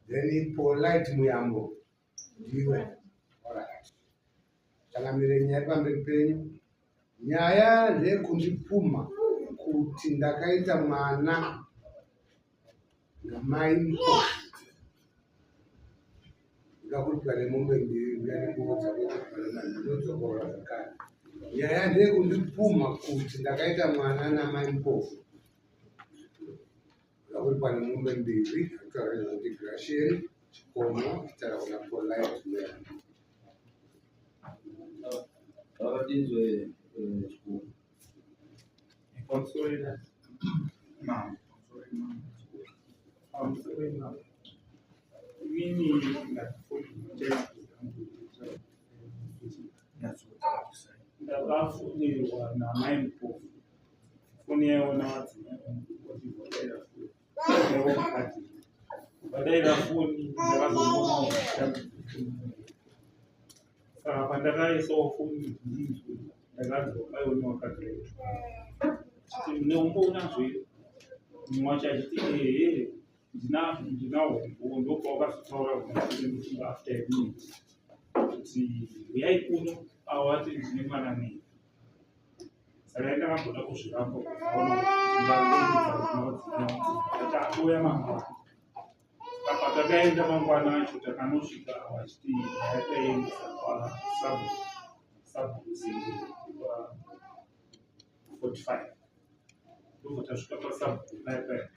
Then Polite Muyambo ndiwe. Alright. Changamire, nyaya pamberi penyu. Nyaya ndeyekundipumha kuti ndakaita mwana namai Mpofu. Ndakuripwa nemombe mbiri uya nenguvo dzako ndinodzokorora zvakare. Nyaya ndeyekundipumha kuti ndakaita mwana namai Mpofu. Ndakuripwa nemombe mbiri kutaura nezvekuti Gracian Chikomo kutaura kuna Polite Muyambo. Vakatinzwe chikuru. Pamusoro mambo, pamusoro mambo. Inini ndakafonerwa namai Mpofu. Foni yaiona vadzimai vangu vachibva vadaira foni. Yavo mukadzi. Vadaira foni ndakazoona saka pandakaisawo foni ndinzwe ndakanzwa paione wakadzi wacho chiti mune umbo unazvo here? Mumwe wacho achiti ehe ndinazvo, ndinahwo umbo. Ndopawakazotaura kumashure ndofunga after a minute kuti uyai kuno awati ndine mwana nei. Saka ndakamboda kuzviramba kuona kuti ndati atouya mangwana. Apa takaenda mangwana acho takanosvika vachiti nyaya taiendesa kwasabhuku, sabhuku Zenge kwa 45. Ndobva tasvika pasabhuku paya paya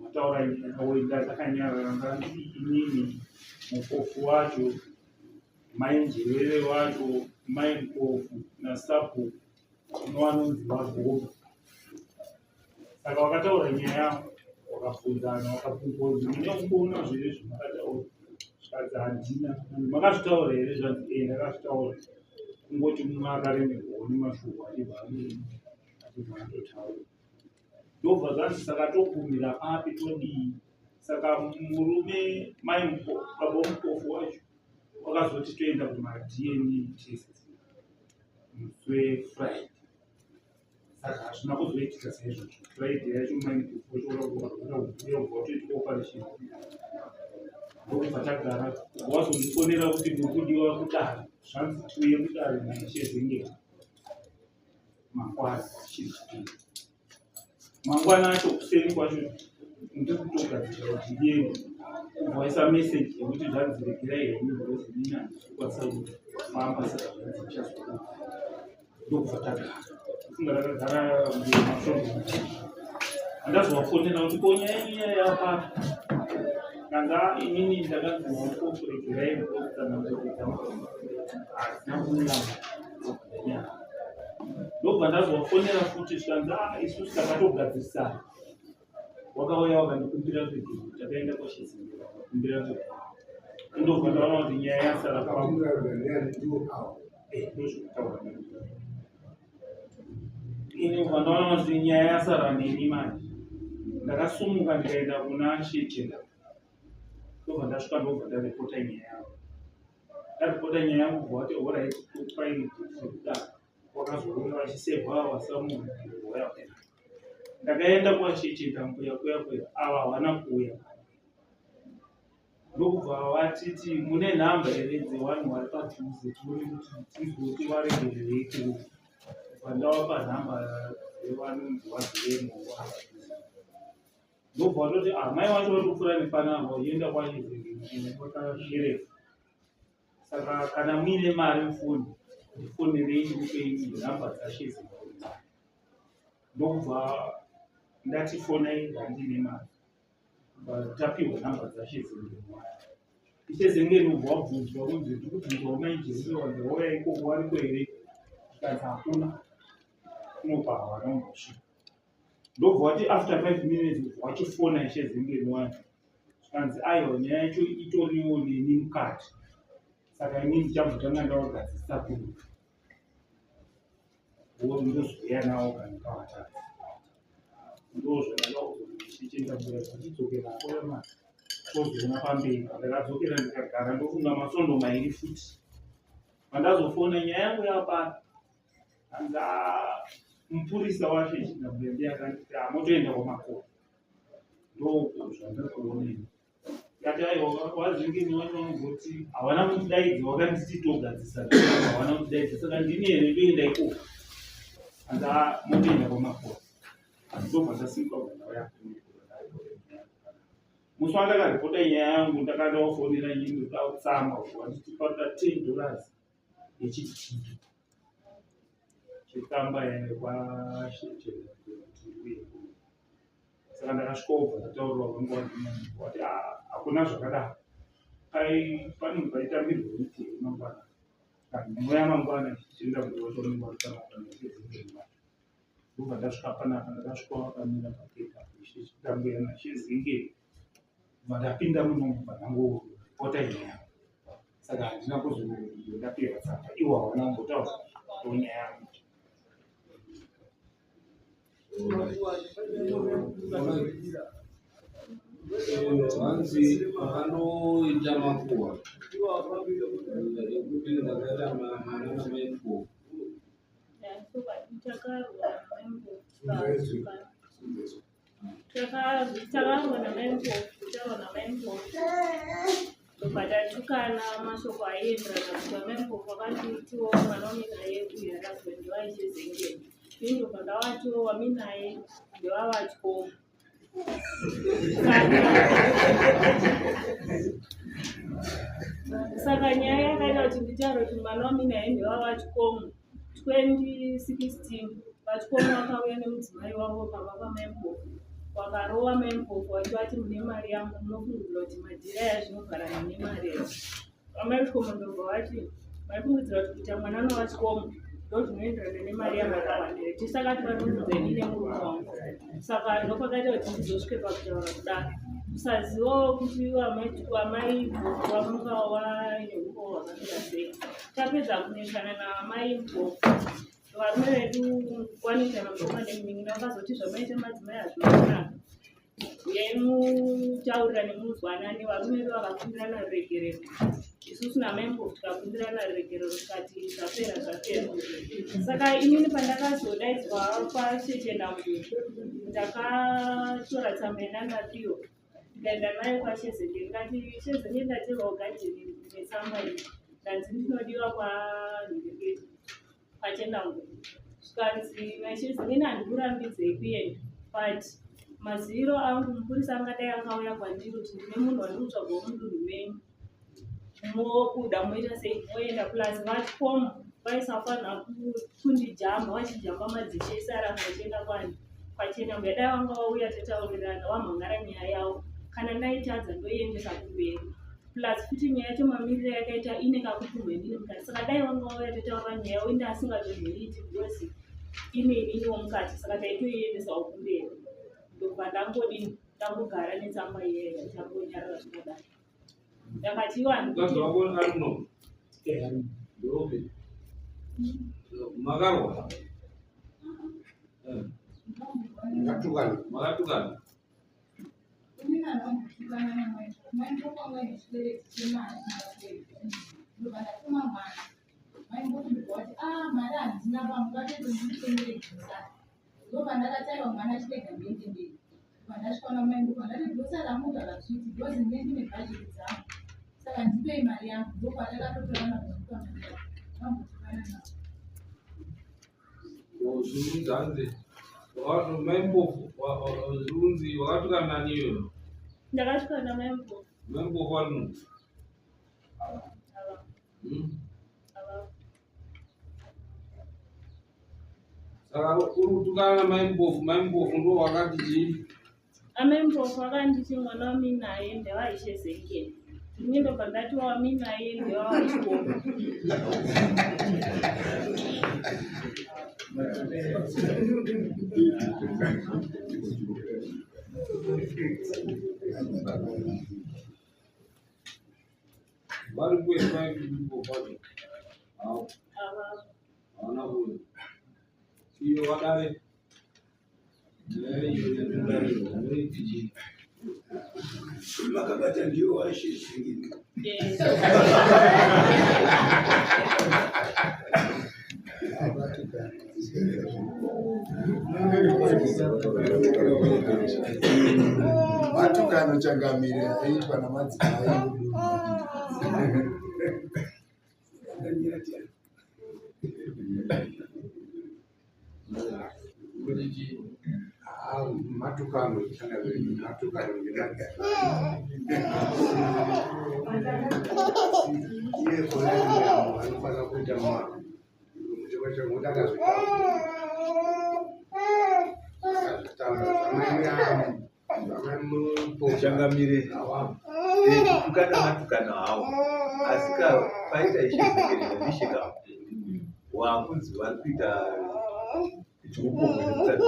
wataura nyaya woenda takanyarara ndanditi inini Mupofu wacho, mai Njerere wacho, mai Mpofu nasabhuku unovanonzi vaGomba. Saka wakataura nyaya yavo wakabvunzana wakabvunzwa kuti mune umboona zvere zvamakataura zvikanzi handina. Makazvitaura here? Zvanzi e ndakazvitaura. Kungoti mumwe akaremerwawo nemashoko achibva achibva atotaura. Ndobva zvanzi saka togumira papi todii? Saka murume mai baba Mupofu wacho wakazoti toenda kumaDNA test musi weFriday. Saka hazvina kuzoitika saizvozvo. Friday yacho mai Mupofu wacho wakakuya kubva watoitwa operation. Ndokubva tagara wazondifonera kuti muri kudiwa kudare, zvanzi tiuye kudare naIshe Zengera mangwana chiri chipiri. Mangwana acho kuseni kwacho ndiri kutogadzira kuti ndiende kubva waisa meseji yekuti zvanzi regerai henyu because inini handisi kukwanisa kufamba saka zvanzi ndichazokupa. Ndokubva tagara kufunga takagara masvondo handazovafonera kuti ko nyaya yenyu iya yapapi kanga inini ndakanzi mamupofu regerai because tsananguro dzangu hadzina kumira nyaya. Ndobva ndazovafonera futi zvikanzi ah isusu takatogadzirisana. Wakauya wakandikumbira ruregerero takaenda kwaShezengera wakakumbira ruregerero. Ndobva ndaona kuti nyaya yasara pangu. Ndozvekutaura ini ubva ndaona kuti nyaya yasara neni manje. Ndakasumuka ndikaenda kuna Shechenda. Ndobva ndasvika ndobva ndaripota nyaya yangu. Ndaripota nyaya yangu kubva vati alright tokupai zvekudaro. Wakazouya vachisevha wasamunhu waya. Ndakaenda kwaShechenda mbuya kuya kuya ava havana kuuya. Ndokubva vatiti mune nhamba here dzevanhu vari padhuze tione kuti tinzwe kuti varegererei kuno. Kubva ndavapa nhamba dzevanonzi vazivemo vari padhuze. Ndobva vatoti ah mai vacho vari kupfuura nepanapa vachienda kwasherefu. Saka kana muine mari mufoni ndifonerei ndikupei nhamba dzaShezengera. Ndokubva ndati fonai handine mari. Tapiwa nhamba dzaShezengera. Ishezengeni ubva wabvunzwa kunzi ndiri kubvunzwa mai Njerere wanzi wauya ikoko wariko here? Zvikanzi hakuna. Kunopa havana kumbosvika. Ndobva wati after 5 minutes ubva wachifona Ishezengeni wacho. Zvikanzi aiwa nyaya yacho itoriwo neni mukati. Saka inini ndichambotanga ndawagadzirisa kuno. Ndozouya nawo kana kavatadza. Ndozvandakaudzwa ndichienda mbuya vachidzokera koya tozoona pamberi. Ndakadzokera ndikagara ndofunga masondo mairi futi. Pandazofona nyaya yangu yapano. Hanzi ah Mupurisa wacho echinambuya ndiye akanditi amotoenda kwamakore ndozvandiri kuoneni. Ndati aiwa wazingini wacho vanozoti havana kundidaidza vakanditi togadzisa havana kundidaidza saka ndini here ndoenda ikoko and motoenda kwamakore ndobva ndasimuka kubva ndauya musi wandakaripota nyaya yangu ndakandawafonera nyini ndoda wanditi panoda $10 yechidhindo chetsamba yaenda kwashechera kuti uye Saka ndakasvika ubva ndataurira vangu vati ah, hakuna zvakadaro. Panenge paitambirwa mitemo mangwana. Kana mweya mangwana tichienda kuotonengwa. Ndobva ndasvika panapa ndakasvika vakamira paketa chitambuya nachizinge bva ndapinda munomu bva ndangopota nyaya saka handina kuzondapiwa tsamba iwo hawana kumbotaura nyaya yangu. Hanzi makanoita makuhwa ekuti ndakaita mwana namai Mpofu. Takarwa namai Mpofu, tarwa namai Mpofu. Tobva tatukana mashoko aienderana kuti amai Mpofu vakanditiwo mwana waminaye uyu akazwa ndiwaishezengeni. Ini ndobva ndawatiwo waminaye ndewavatyomo. Saka nyaya yakaita kuti nditaure kuti mwana waminaye ndewavatyomo 2016 VaChikomo vakauya nemudzimai wavo pamba pamai Mpofu vakarova mai Mpofu vachivati mune mari yangu munofungidzira kuti madhiri aya zvinovharana nemari here vamai Chikomo ndobva vati maifungidzira kuti kuita mwana novaChikomo ndozvinoenderana nemari yamakawana here tisakati vanonudza ini nemurume wangu saka ndopakaita kuti ndizosvike pakutaura kudaro kusazivawo kuti amai Mpofu vamuka vaine ukowo hwakamira sei tapedza kunetsana naamai Mpofu Varume vedu vanoita mukoma nemunin'ina vakazoti zvamaita madzimai hazvina kunaka. Uyai mutaurirane munzwanane. Varume vedu vakakumbirana ruregerero. Isusu namai Mpofu tikakumbirana ruregerero tikati zvapera zvapera. Saka inini pandakazodaidzwa kwaChechenambo ndakatora tsamba yandandapiwa ndikaenda nayo kwaChezenge ndikati Chezenge ndatirwa kugadheni netsamba iyi ndanzi ndinodiwa kwanhingiriketi pachendangu zvikanzi naChezenge ini handikurambidzei kuenda but maziviro angu mupurisa angadai akauya kwandiri kuti ndine munhu wandiri kutsvagawo mudunhu menyu mobuda moita sei moenda plus vatcom vaisafanira kundijamba vachijamba madzishe ese aramba vachienda kwani kwachena mbuya dai vanga vauya tataurirana vamhangara nyaya yavo kana ndaitadza ndoiendesa kumberi plus futi nyaya yacho mamiriro yakaita ine kakupumha inini mukati saka dai vanga vauya tataurira nyaya yavo inde asingatozoiiti because ine ininiwo mukati saka taitoiendesawo kumberi ndobva ndangodini ndangogara netsamba iyeyo ndangonyarara zvinodai ndakati iwani Mukadzi wako ari kuno? Ndopi? Makarwa? Eh, Makatukana. Makatukana? Ndopandakataiwa mwana achipedza mbende mberi pandasvikaona mai mbuka ndati grocery amugara tsviti because ndine ndine bhajeti dzangu saka ndipei mari yangu ndopandakatotorana kuzuka mari yangu vambotukana navo. Zvirunzi hanzi mai Mpofu zvirunzi wakatukana nani iyoyo? Ndakatukana namai Mpofu. Mai Mpofu vari muno? Ava. Ava. Saka uri kutukana namai Mpofu, mai Mpofu ndo wakati chii? Amai Mpofu vakanditi mwana waminaye ndewaishe Zengeni. Ini ndobva ndati waminaye ndewawachikoro. Vari kuenda mai Mpofu vacho. Havo. Ava. Hawana kuuya. Iyo vadare. Iyo yatodare. Unoiti chii? Makabata ndiyo washishingini. Yes. Abatukana. Matukano changamire aiitwa namadzimai. Matukano changamire, matukano iye kona anofanira kuita mwana Changamire, kutukana matukano hawo, asi ka paita ishe zekerera ndishe ka wakunzi vari kuita chiupombwe nemukadzi.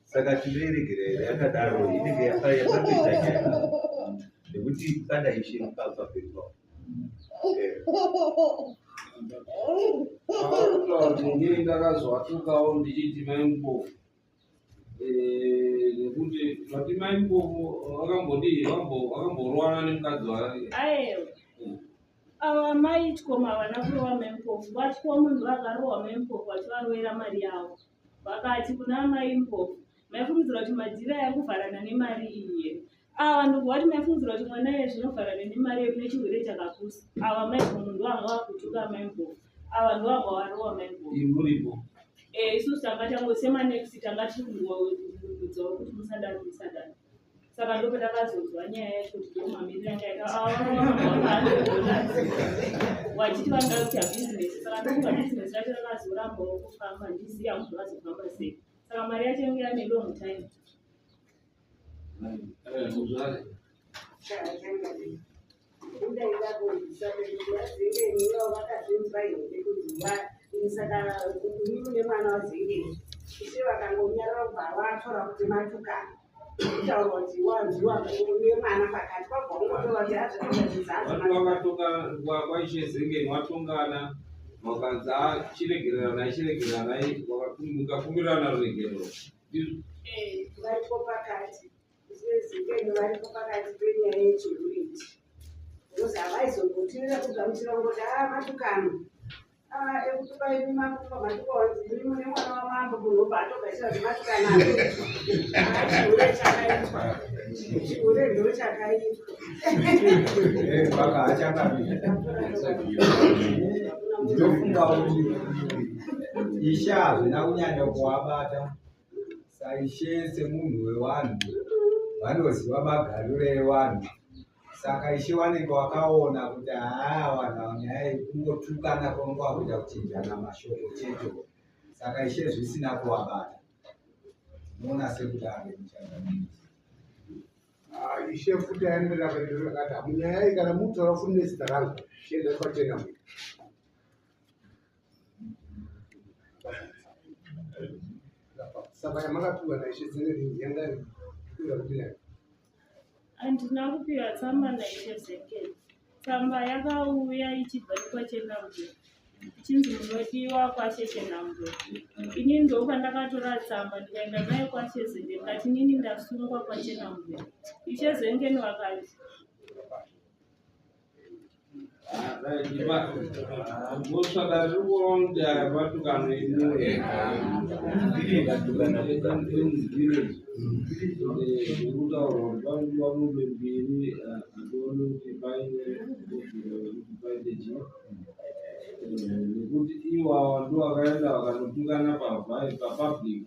Saka tinoiregera here yakadaro? Inenge yakatoita nyaya nekuti kana ishe pamberi pavo. Kutaura kuti inini ndakazovatukawo ndichiti mai Mpofu, nekuti vati mai Mpofu vakambodii, vakamborwana nemukadzi wake. Aiwa, ava mai Chikomo havana kurova mai Mpofu. VaChikomo ndivo vakarova mai Mpofu vachivarovera mari yavo. Vakati kuna mai Mpofu, maifungidzira kuti madhiri aya kuvharana nemari iyi here? Ava ndobva vati maifungidzira kuti mwana iye zvinovharana nemari yedu nechirwere chakapusa. Ava mai Mpofu ndivo vanga vakutuka mai Mpofu, ava ndivo vanga varova mai Mpofu. Muripo. Isusu tanga tango semanexi tanga tiri kungoudzawo kuti musadaro, musadaro. Saka ndopatakazonzwa nyaya yacho kuti ndo mamiriro anga aita. Ava vachiti vanoda kuita bhizinesi, saka ndofunga bhizinesi racho rakazorambawo kufamba, handizivi kuti zvakazofamba sei. Saka mari yacho yange yane long time. Muzvare. Saka mune mwana waZengeni, ishe vakangonyarara kubva vatora kuti matukana, kutaura kuti wanziwa une mwana pakati, kwabva ungotora kuti azvinoratidza. Vati wakatoka kwaishe Zengeni, watongana, wakanzi chiregereranai, chiregereranai, mukakumbirana ruregerero. Ndizvo. Varipo pakati, Zengeni varipo pakati penyaya yechihure ichi, because havaizombotirira kugamuchira kungoti a matukano ekutuka imi makupa matuka wanzi muri mune mwana wamambo, munhu obva atogashira kuti matukano. Chihure chakaitwa, chihure ndo chakaitwa. Paka achangamire, ndinofunga kuti ishe hazvina kunyanya kuvabata saishe. Semunhu wevanhu vanoziva magariro evanhu, saka ishe vanenge vakaona kuti haa, vanhu ava nyaya yekungotukana kwanga kuita kuchinjana mashoko chete, saka ishe zvisina kuvabata. Ndinoona sekudaro, muchangamire. Ishe futi aenderera kuenderera akati, munyaya iyi kana mutaura futi nezita rangu, chienda kwachena munhu. Saka yamakapiwa naishe Zengeni yanga kuira kuti nayo? Handina kupiwa tsamba naishe Zengeni. Tsamba yakauya ichibva nekwaChenambwe, ichinzi munodiwa kwashe Chenambwe. Inini ndopandakatora tsamba ndikaenda nayo kwashe Zengeni, ndikati inini ndasungwa kwaChenambwe. Ishe Zengeni vakati Mhosva tiri kuona kuti aya matukano emuvillage kutaurwa kuti panodiwa mombe mbiri, hationi kuti paine kodzero yekuti paite chii, nekuti iwawa ndo vakaenda vakanotukana papublic,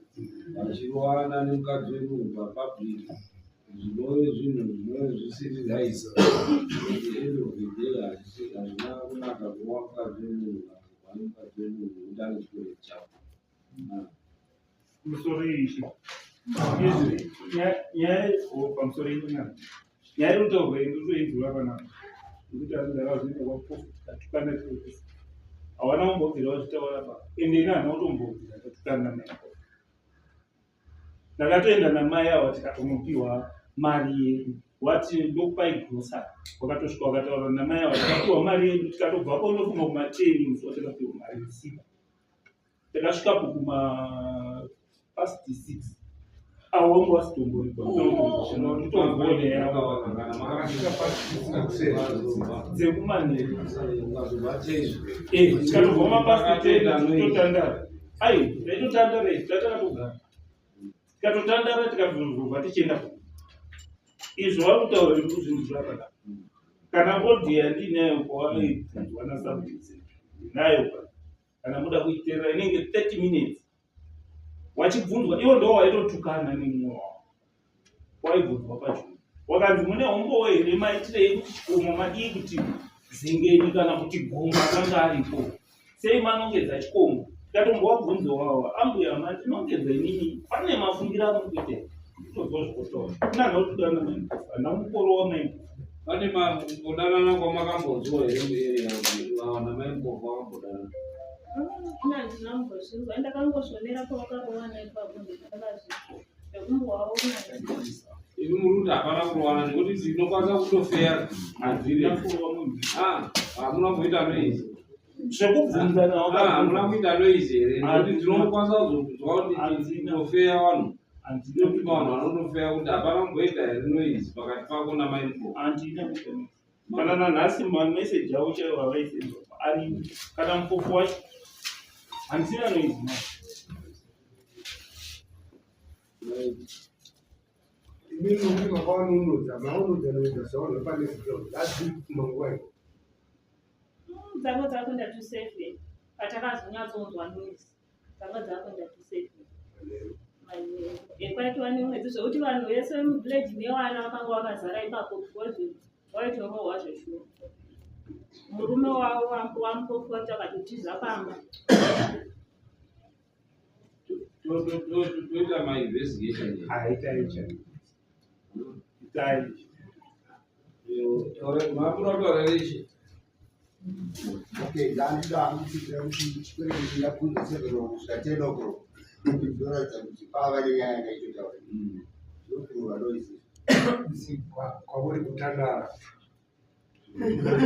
vachirovana nemukadzi wemunhu papublic, zvinove zvinhu zvinove zvisiri right. At the end of the day, hazvina kunaka kuva mukadzi wemunhu kana kuva nemukadzi wemunhu nekuti ane chikwereti chako. Pamusoro ishe, izvi nyaya pamusoro inyana nyaya iri kutaurwa iyi ndinotoinzwa panapa, nekuti azvigara zvinoita kwapofu tikatukana tiri hawana kumbobvira vachitaura pa, ende ini handina kutombobvira tatukana namai. Ndakatoenda namai ava tikatonopiwa mari yedu. Wati ndokupai grocery, wakatosvika wakataura namai ava, tikapiwa mari yedu, tikatobvapo. Ndofunga kuma10 musi watakapiwa mari usiku, takasvikapo kuma past 6, avo vanga vasitomboripo. Nditomboone dzekumanheru, tikatobva mapast 10 totandara. Ai, taitotandara izvi, tatakatogara. Tikatotandara tikazozobva tichienda ku. Izvo vari kutaura zviri kuzvinzwa zvakadaro. Kana audio yandinayo kwavanoibvunzwa nasabhuku ndinayo pa. Kana muda kuiteerera inenge 30 minutes. Wachibvunzwa iwo ndo waitotukana nemumwe wavo. Waibvunzwa pacho. Wakanzi mune hombowo here maitirei kuti chikomo madii kuti zengeni kana kuti gomba akanga aripo. Sei manongedza chikomo? Tikatombowabvunza wawa ambuya mandinongedza inini pane mafungiro amuri kuita. Ndinozwa zvekutaura. Kuna anotukana maimpofu, handina mukoro wamaimpofu. Pane kumbodanana kwamakambonzwa here muarea kuti ava namai Mpofu vakambodanana? Ini handina kumbozvinzwa, ndakangozvionera pavakarowana ipapo ndakazvinzwa. Nekumbovaona. Imi muri kuti hapana kurowana nekuti ndinokwanisa kutofeya Handina kurova munhu. Ah, hamuna kuita noise. Zvekubvunzana Ah, wakabvunza. hamuna kuita noise here nekuti Handina. ndinokwanisa kuzonzwa kuti Handina. ndinofeya vanhu. Handina Ndinopima vanhu vanotofeya kuti hapana kumboita here noise pakati pako namai Mpofu. Handina kuita noise. Kana nanhasi mameseji avo chaivo avaisendwa ari kana mupofu wacho handisina noise manje. Imini nokuti makavanonodza maonodza noedza zvavanhu pane zvikoro zvadziri kumanguva iyo. Dzanga dzakuenda to seven patakazonyatsonzwa noise dzanga dzakuenda to seven. Kwaitova nemwedzi zvekuti vanhu vese vemuvillage nevana vakanga vakazara ipapo because waitorohwa zveshuwa. Murume wavo wamupofu wacho akatotiza pamba. Toita mainvestigation. Itai chai. Itai. Mabuda kutaura reshe. Okay, ndandida kutsigira kuti chikwereti chingabvunza seven kusvika 10 o'clock. Zvinoratidza kuti pava nenyaya yakaitotaura. Zvinokurura noise. Kwamuri kutandara.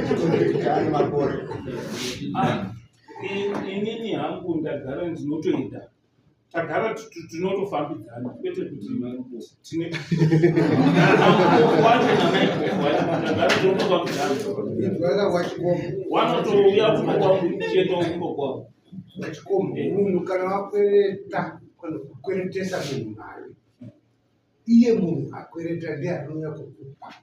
Chikwereti chaane makore. Ah, inini hangu ndagara ndinotoenda tagara tinotofambidzana kwete kuti tine wacho namaipofu wacho tagara tinotofambidzana Inzwaka wachikomo. wanotouya kumba kwangu ndichiendawo kumba kwangu Wachikomo. Munhu kana wakwereta kana kukweretesa munhu mari iye munhu akwereta ndiye anouya kukupa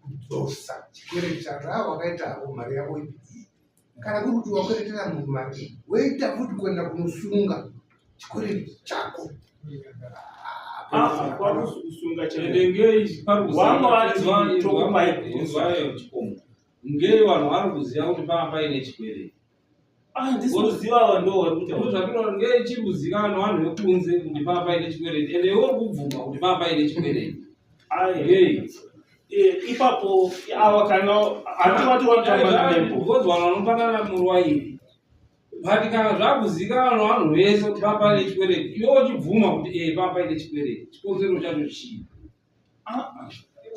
kudzosa chikwereti chako ah wakaita hako mari yako ipi iyi kana kuri kuti wakweretera munhu mari woita futi kuenda kunosunga chikwereti chako Ah, kwakusunga Ende ngei pari Wanga wati kuziva tokupai inzwayo chikomo. Ngei vanhu vari kuziva kuti panga paine chikwereti. Ah, ndisi kuziva ava ndo vari Ndizvo kutaura zvatinoona ngei chiri kuzivikanwa vanhu vekunze kuti panga paine chikwereti. Ende iwe uri kubvuma kuti panga paine chikwereti. Ai, Ngei? ipapo ava kana hativati wanotamba namaipofu Because vanhu vanopanana murwairi. But kana zvakuzivikanwa nevanhu vese kuti panga paine chikwereti, iwe uchibvuma kuti eh panga paine chikoreti. Chikonzero chacho chii?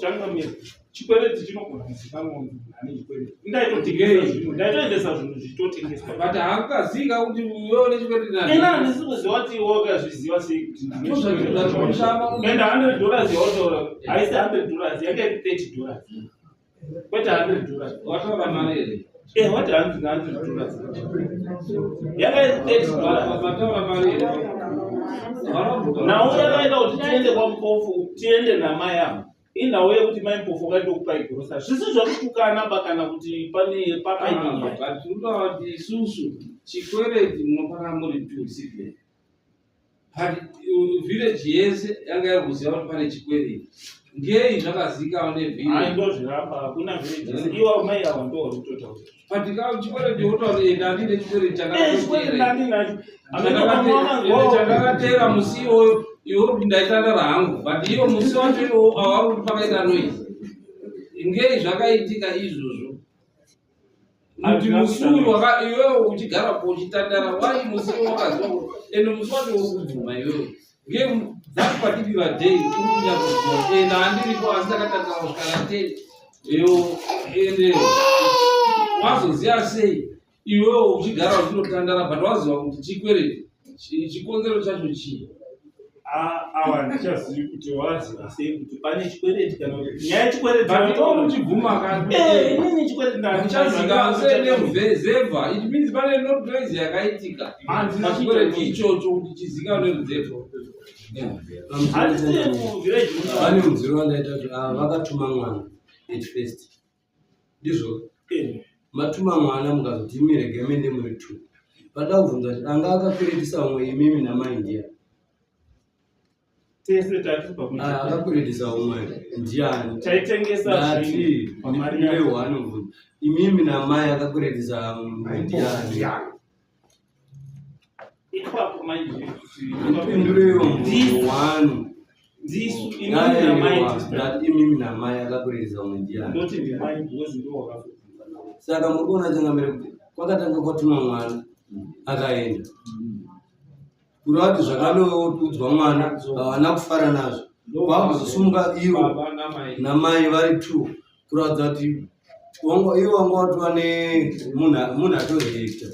Changamira chikwereti chinogona kuzikanwa kunzi munhu ane chikwereti ndaitotengesa zvinhu ndaitoendesa zvinhu zvichitotengeswa But hakukazika kuti iwe une chikwereti nani. ina handisi kuziva kuti iwe wakazviziva sei kuti ndine Ndozvo chikwereti. zvazvinoshama ende 100 dollars yautaura haisi 100 dollars yanga iri 30 dollars kwete 100 dollars wataura mari here? What 100 dollars yanga iri 30 dollars Mataura mari here? Nhau yakaita kuti tiende kwamupofu tiende namai avo inhau yekuti mai mupofu wakaenda kupai grosa zvisi zvekutukana ba kana kuti pane pakaine nyaya But tinotaura kuti isusu chikwereti munofana muri two civil. But village yese yanga iri kuziva kuti pane chikwereti. Ngei zvakazikanwa Ai, nevillage. ndozviramba hakuna village iwa mai ava ndo vari kutotaura But ka chikwereti wotaura kuti ndandine chikwereti Eh, chikwereti chakatera. ndandinacho Amene vamwe Ende chandakatera musi iwoyo iwe uri kuti ndaitandara hangu but iwo musi wacho iwo avari kuti pakaita noise. Ngei zvakaitika izvozvo? Kuti musi uyu iwewe uchigara po uchitandara wai musi iwo wakaziva kuti ende musi wacho uri kubvuma iwewe ngei that particular day uri kunyatsobvuma ende handiripo asi ndakatandara kusvika na 10 iyo ende wazoziva sei iwewe uchigara uchinotandara but waziva kuti chikwereti chikonzero chacho chii. Awa handichazivi kuti waziva sei kuti pane chikwereti kana kuti nyaya yechikwereti But iwe uchibvuma ka- Eh, inini chikwereti Ndichaziva sei neruzevha it means pane not noise yakaitika Handina pachikwereti kuita ichocho kuti chizikanwe neruzevha. Handisi muvillage Pane mudziro wandaita kuti ava vakatuma mwana at first, ndizvo? Matuma mwana mukazoti imi regai muende muri two, pada kubvunza kuti anga akakweretisa umwe imimi namai ndiani? Tese tati pamwe Ah, akakweretisa umwe ndiani? Taitengesa Ndati zvinhu pamari ndipindure yacho. one mubvunzo, imimi namai akakweretisa umwe ndiani? Ipapo manje Ndipindurewo mubvunzo one. Ndisu imimi namai Aiwa, tisu. ndati imimi namai akakweretisa umwe ndiani? Ndoti ndimai because ndo wakazobvunza. Saka muri kuona changamire kuti kwakatanga kwatumwa mwana akaenda, kureva kuti zvakanoudzwa mwana havana kufara nazvo, kwakuzosumuka ivo Baba namai. namai vari two, kuratidza kuti ivo wanga watova nemunhu munhu atoreacta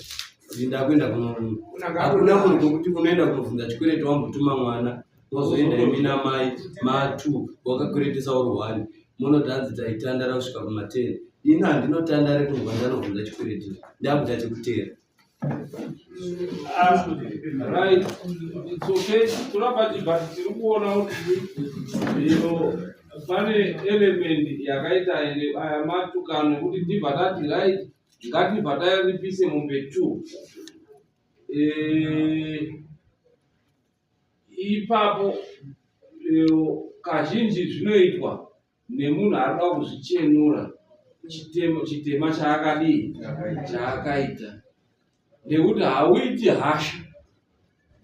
kuti ndakuenda kuno. Hakuna munhu kwekuti unoenda kunobvunza chikwereti wambotuma mwana, wozoenda imi namai ma2, wakakweretesa uri one, munoti hanzi taitandara kusvika kuma10. Ini handinotandare kunzwa ndanobvunza chikwereti, ndakuita chekutera. Right, it's okay. Toramba but tiri kuona kuti iyo pane element yakaita ende aya matukano ekuti tibva tati right, ngatibva taripise mombe two. Ipapo kazhinji zvinoitwa nemunhu ari kuda kuzvichenura chitema chaakadii chaakaita, nekuti hauiti hasha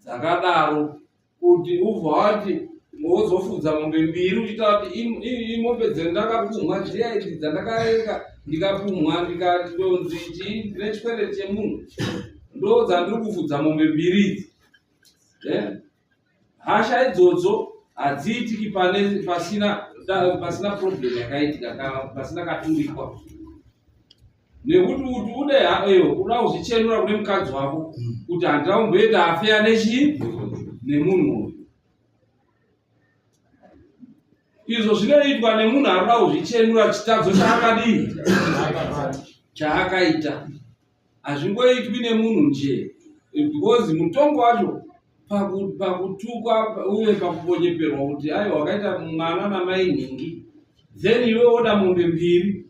dzakadaro kuti ubva wati wozofudza mombe mbiri uchiita kuti imombe dzendakapumhwa dziya idzi dzandakaeka ndikapumhwa ndikadonzi chii ndine chikwereti chemunhu ndo dzandiri kufudza mombe mbiri idzi. Hasha idzodzo hadziitiki pane pasina problem yakaitika kana pasina katurikwa, nekuti kuti ude eyo uda kuzvichenura kune mukadzi wako kuti handina kumboita afeya nechii nemunhu uyu. Izvo zvinoitwa nemunhu ari kuda kuzvichenura chitadzo chaakadii chaakaita, hazvingoitwi nemunhu nje, because mutongo wacho pakutukwa uye pakuponyeperwa kuti aiwa wakaita mwana namai nhingi, then iwe woda mombe mbiri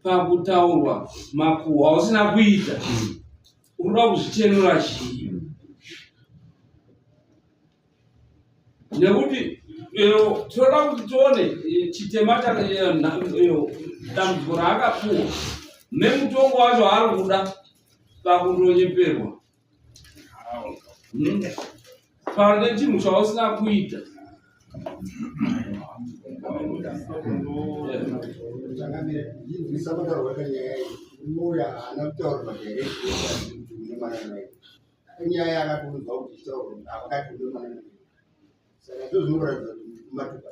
pakutaurwa makuhwa usina kuita, unoda kuzvichenura chii? Nekuti tinoda kuti tione chitema dambudziko raakapuwa nemutongo wacho aari kuda pakundonyeperwa pane chinhu chausina kuita. Changamire, ndinzwisa kutaurwa kanyaya iyi. Murume haana kutaura madirect kuti une mwana naye. Nyaya yakatonzwa kuti ichitaurwa kuti akati une mwana naye. Saka ndizvo zvinoratidza kuti matuka.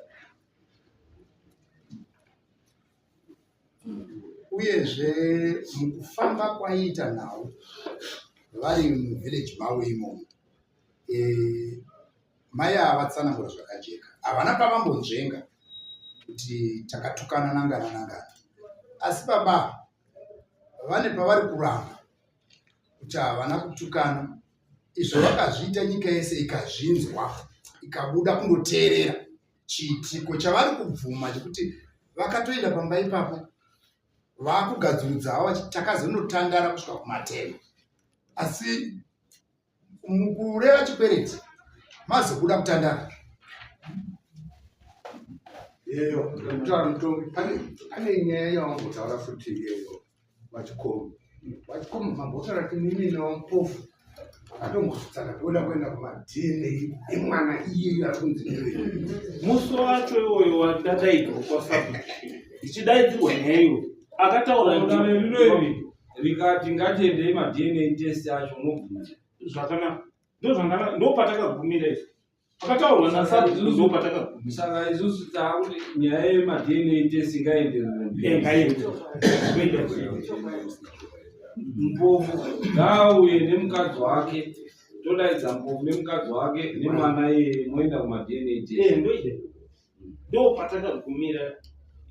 Uyezve mukufamba kwaiita nhau vari muvillage mavo imomo, mai ava vatsanangura zvakajeka, havana pavambonzvenga kuti takatukana nangana nangana, asi baba vane pavari kuramba kuti havana kutukana. Izvo vakazviita nyika yese ikazvinzwa ikabuda kundoteerera chiitiko chavari kubvuma chekuti vakatoenda pamba ipapo vakugadzurudza havo vachiti takazonotandara kusvika kumatema, asi mukureva chikwereti mazobuda kutandara. Yeyo kutaura mutongi, pane nyaya yawambotaura futi iyeyo vachikomo vachikomo mambotaura kuti mimi newamupofu akatombosvitsana toda kuenda kumaDNA emwana iyeyo ari kunzi ndiwe. Musi wacho iwoyo wandadaidzwa kwasabu ndichidaidzirwa nyaya iyoyo akataura Dare rino iri rikati ngatiendei maDNA test acho, unobvunza? Zvakanaka, ndozvandaka ndopatakagumira izvo akataurwa nasabu, ndopatakagumira. Saka isusu taakuti nyaya yemaDNA test ngaenderere mberi. Ngaende. Mpofu ngaauye nemukadzi wake. Todaidza Mpofu nemukadzi wake nemwana iyeye moenda kumaDNA test. Eh, ndoida. Ndo patakagumira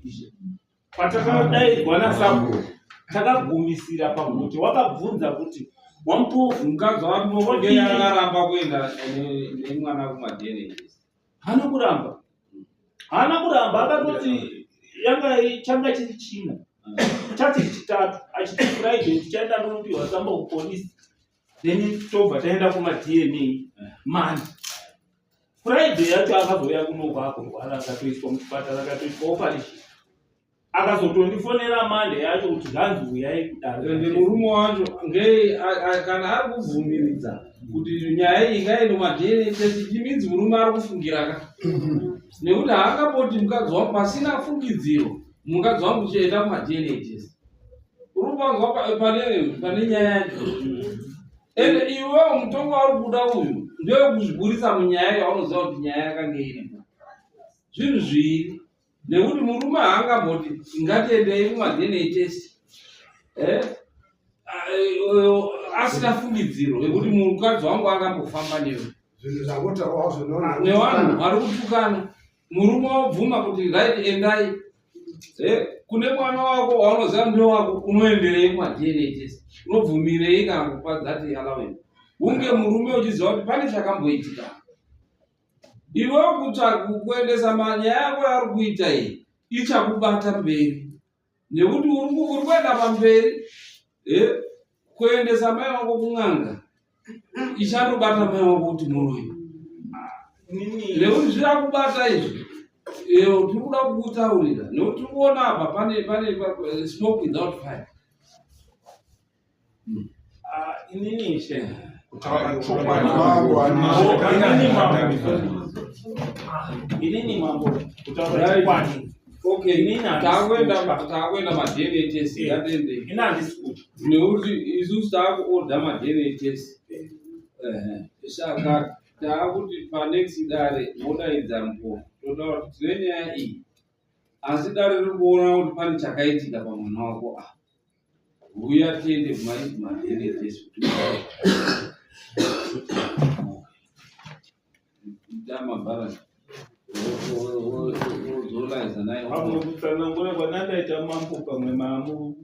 izvi. Patakadaidzwa nasabhuku takagumisira pakuti wakabvunza kuti waMpofu mukadzi wake ndiye akaramba kuenda nemwana kumaDNA test. Haana kuramba. Haana kuramba akatoti yanga changa chiri china. Chati chitatu achiti Friday tichaenda kunopiwa tsamba kupolisi. Then tobva taenda kuma DNA man. Friday yacho akazouya kuno kwakurwara akatoiswa muchipatara akatoiswa operation. Akazotondifonera Monday yacho kuti zvanzi uyai kudare. Ende murume wacho ngei kana ari kubvumiridza kuti nyaya iyi ngaende kumaDNA test it means murume ari kufungira ka. Nekuti haangamboti mukadzi wangu pasina fungidziro mukadzi wangu chienda kumaDNA test. Uri kuvanzwa pane nyaya yacho. Ende iwewo mutongo wauri kuda uyu ndewekuzviburitsa munyaya yaunoziva kuti nyaya yakange iripo. Zvinhu zviiri. Nekuti murume haangamboti ngatiendei kumaDNA test. Asina fungidziro yekuti mukadzi wangu akambofamba newe. Zvinhu zvakotaurwa zvinoona nevanhu vari kutukana. Murume wobvuma kuti right endai. Kune mwana wako waunoziva ndiwe wako unoenderei kumaDNA test? Unobvumirei kana kupa that allowance? Hunge murume uchiziva kuti pane chakamboitika. Iwe kutsvaga kuendesa manyaya yako yauri kuita iyi ichakubata mberi. Nekuti uri kuenda pamberi, kuendesa mai wako kun'anga ichandobata mai wako kuti muroyi. Nekuti zvirakubata izvi. Tiri kuda kukutaurira nekuti tiri kuona apa pane smoke without fire. Inini ishe. Inini mambo kutaura chokwadi. Okay, Inini handisi kutya. takuenda maDNA test, ngatende. Inini handisi kutya. Nekuti isusu takuorder maDNA test. Saka taakuti panext dare modaidza Mpofu. Totaura kuti tine nyaya iyi. Asi dare riri kuona kuti pane chakaitika pamwana wako apa. Uya tiende kumaDNA test kuti Tama balance. Wozolaiza naye. Pamwe kutsanangura kwandandaita mambo pamwe mamu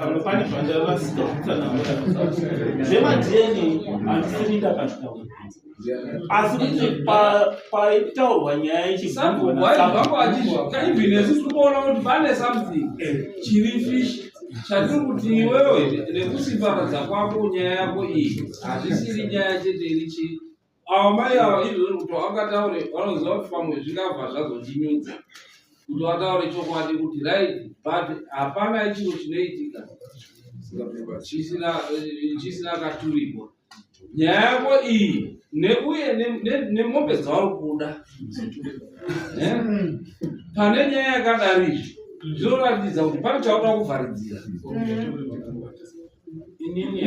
pamwe pane zvandarasika kutsanangura. ZvemaDNA handisiri ndakazvitaura. Asi kuti paitaurwa nyaya ichibvunzwa Sabhuku achizvika even nesu tiri kuona kuti pane something chiri fish chatiri kuti iwewe nekusimbaradza kwako nyaya yako iyi hazvisiri nyaya chete iri chii. Ava mai ava izvozvo kuti vangataure vanoziva kuti pamwe zvingabva zvazondinyudza kuti vataure chokwadi kuti right, but hapana chiro chinoitika chisina katurikwa. Nyaya yako iyi neuye nemombe dzauri kuda. Pane nyaya yakadari izvi zvinoratidza kuti pane chaunoda kuvharidzira.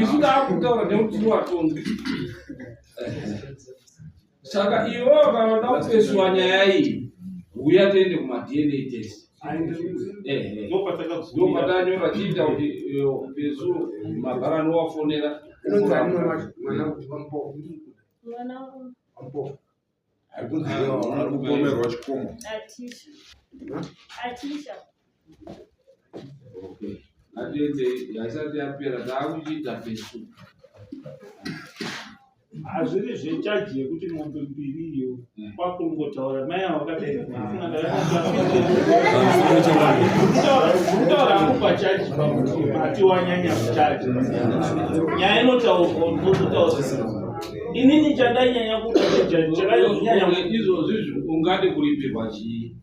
Isu taakutaura nekuti tiri vatongi. Saka iwewe kana uda kupeswa nyaya iyi, uya tiende kumaDNA test. Ndopatanyora chiita kuti pesu mabharani wafonera. Inonzi ani mwana wacho? Mwana waMpofu. Mwana wa- WaMpofu. Ari kupomerwa chikomo. Atisha. Atisha. Okay. Ngatiende, haisati yapera, taakuchiita pesu. Hazviri zvechaji yekuti mombe mbiri iyo kwakungotaura mai avo vakadai. Kutaura hangu pachaji ati wanyanya kuchaji. Nyaya inotaurwa unozotaura. Inini chandainyanya kuda chakanyanya izvozvo izvi ungade kuripirwa chii?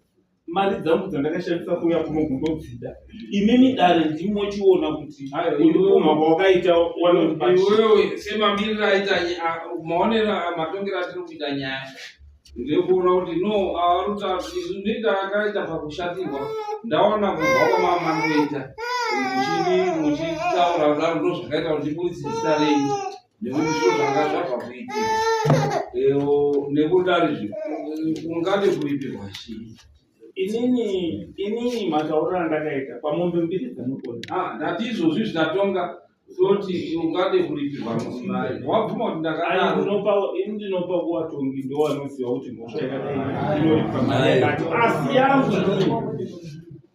Mari dzangu dzandakashandisa kuuya kuno kundodzida. Imimi dare ndimochiona kuti kundipumha kwawakaita wanondipa chii. Iwewe semamiriro aita maonero matongero atiri kuita nyaya ndekuona kuti no aruta izvi ndinoita akaita pakushatirwa ndaona kubva kwamamandoita muchitaura kudaro ndo zvakaita kuti ndibudise zita renyu nekuti zviro zvanga zvabva kuitika. Nekudaro izvi ungade kuripirwa chii? Inini matauriro andakaita pamombe mbiri dzanokona. Ndati izvozvi zvitatonga Toti ungade kuripirwa mari. Wabvuma kuti ndakadaro. Ndinopa ini ndinopa kuvatongi ndowanoziva kuti mhosva yakadai inoripwa mari yakati asi yangu inini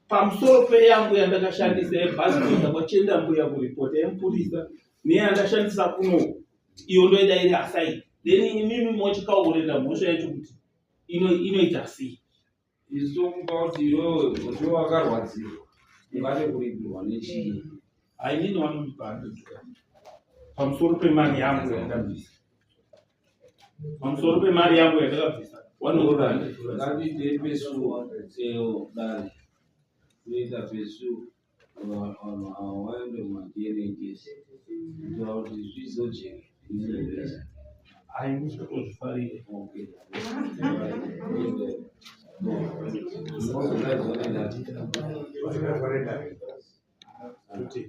pamusoro peyangu yandakashandisa yebhazi kuenda kwachenda mbuya kuripota yemupurisa neyandashandisa kuno iyo ndoida iri aside then imimi mochikaureta mhosva yacho kuti inoita sei Isu tokupa kuti iwewe ndiwe wakarwadziwa ungade kuripirwa nechii? Hainini vanondipa 100 pamusoro pemari yangu yandakabvisa pamusoro pemari yangu yandakabvisa vanondipa 100 Ngatiite pesu seo dare toita pesu vanhu ava vaende kumaDNA test kuitira kuti zvizojeke. Hayi ndizvotozvifarire. Okay.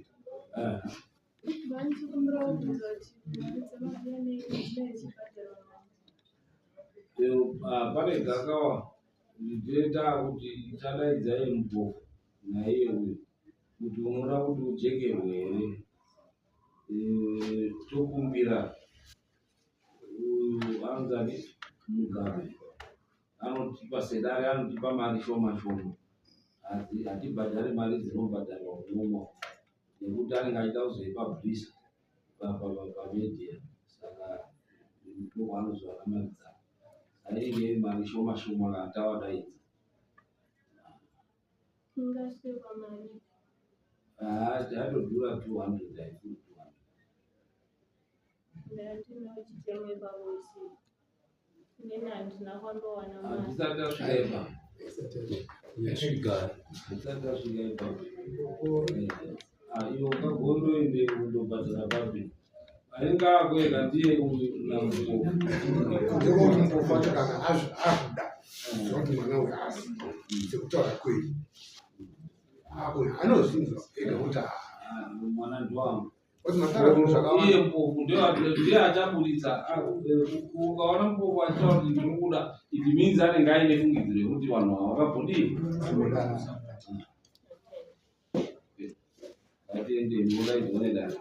Pane gakawa ndinoita kuti chadaidzai mubofu naiye uyu kuti unoda kuti ujekerwe here eh, tokumbira uyu anzani Mugabe anotipa sedare anotipa mari shoma shoma hatibhadhari mari dzinobhadharwa kunomwa nekuti anenge achida kuzoipa brisa pamedia saka ndokwaanozowana mari dzake saka inenge iri mari shoma shoma kana tavadaidza Yatodhura 200 haifuri 200. Hatisati tasvika ipapo. Yasvika. Hatisati tasvika ipapo. Iwe ukagondoende kundobhadhara papi? Anenge akuenda ndiye uyu naMupofu. Ndekuti Mupofu wacho kana azvida zvakuti mwana uyu asi sekutaura kwenyu akuya anozvinzwa ega kuti ah, mwana ndiwangu. Kuti mataura zvinhu zvakawanda. Iye Mpofu ndiye achaburitsa. Ukaona Mpofu achitaura kuti ndiri kuda it means anenge aine fungidziro yekuti vanhu ava vakabudii. Ngatiende mvura idzone dare.